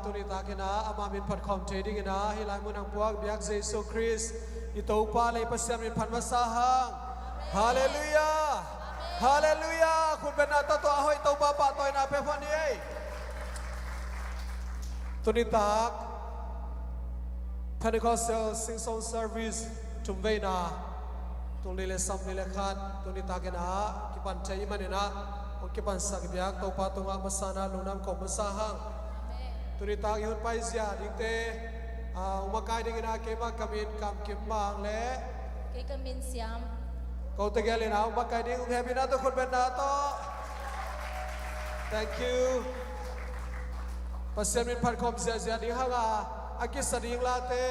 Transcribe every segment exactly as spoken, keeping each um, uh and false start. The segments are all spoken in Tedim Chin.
Tuni takin ah ama min phat khawm thei dingin ah hih lai mun ah puak biak Jesu Khrist i Topa le i Pasian min phat masa hang. Halleluiah. Halleluiah. Khutbetna tawh tua a hoih Topa pahtawina pia phot ni ei. Tuni tak Pentecostal Sing Song Service thumveina, tul nih le sawmnih le khat, tuni takin ah kipan thei i hih manin ah hong kipansak i biak Topa tungah masa in ah lungdam ko masa hang. Tuni tak i hun paizia dingte ah hong makai dingin ah keimah ka min Kam Kim Mang le kei ka min Siam. Kote gel in ah hong makai ding hong hehpihna tawh khutbetna tawh. Thank you. Pasian min phat khawm ziahziah ding hang a, a kisa ding late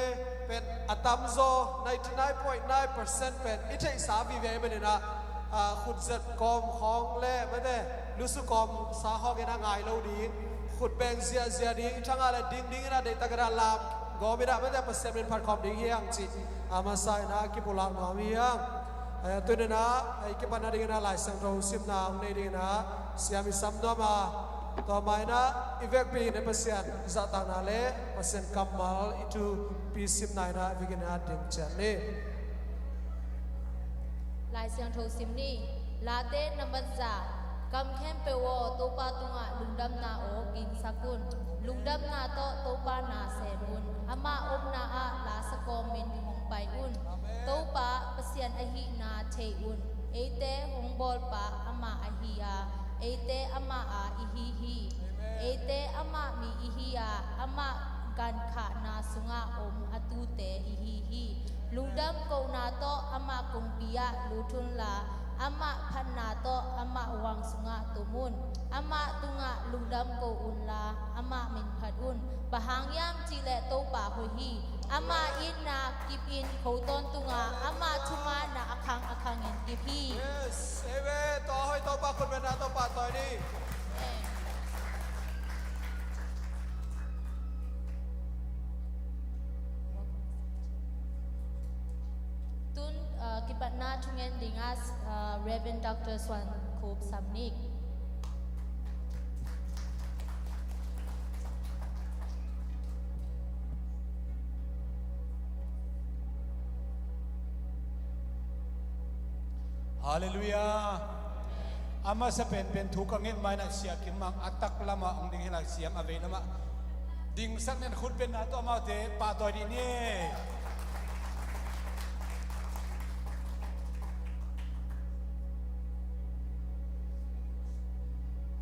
pen a tamzaw ninety nine point nine percent pen i theihsa vive i hih manin ah, ah, khutzep kawm khawng le mate lusu kawmsa khawngin ah ngai lo ding, khutbeng ziahziah ding, i thang ah le ding dingin ah deihtakin ah lam gawmin ah mate Pasian min phat khawm ding hi hang cih a masa in ah kipulak nuam hi hang. Eh, tuni in ah i kipan nadingin ah Lai Siangtho simna hong nei dingin ah Siam i sam nuam a, tua ma in ah i vekpi in ah Pasian zahtakna le Pasian kammal i thupi simna in ah i vekin ah ding ciat ni. Lai Siangtho sim ni. Late nambat za. Kam khempeuh aw, Topa tungah lungdamna aw gingsak un. Lungdamna tawh Topa na sem un. Amah omna ah lasa kawmin hong pai un. Topa Pasian ahihna thei un. Eite hong bawlpa amah ahi a, eite amah a ihi hi. Eite amah mi ihi a, amah gankhahna sungah om a tute ihi hi. Lungdam kohna tawh amah kongpi ah lut unla, amah phatna tawh amah huang sungah tum un. Amah tungah lungdam ko unla, amah min phat un. Bang hang hiam cih leh Topa hoih hi. Amah itna kip in kho tawntungah, amah thumanna a khang a khangin kip hi. Yes, amen. Tua hoih Topa khutbetna tawh pahtawi ni. Amen. Tun, uh, kipatna thungen dingah, uh, Reverend Doctor Suan Khup Samnik. Halleluiah. A masa penpen thu ka nget ma in ah Sia Kim Mang a taklamah hong ding hi lai, Siam a veilamah dingsak nen, khutbetna tawh amaute pahtawi dih ni.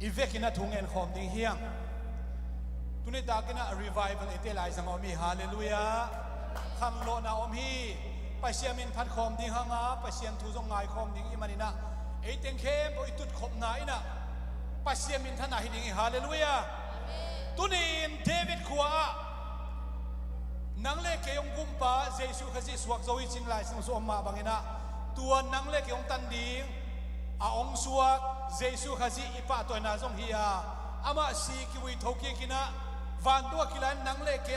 I vekin ah thu ngen khawm ding hi hang. Tuni takin ah revival eite laizang a om hi. Halleluiah. Khanlawhna om hi. Pasian min phat khawm ding hang a, Pasian thu zong ngai khawm ding i hih manin ah, ei teng khempeuh i tutkhopna in ah Pasian minthanna hi ding hi. Halleluiah. Tuni-in David khua ah nang le kei hong gumpa Jesu Khazih suak zo hi cin Lai Siangtho sung om mah bangin ah, tua nang le kei hong tan ding a hong suak Jesu Khazih i pahtawina zong hi a, amah si kivui thokik in ah vantung ah kila in nang le kei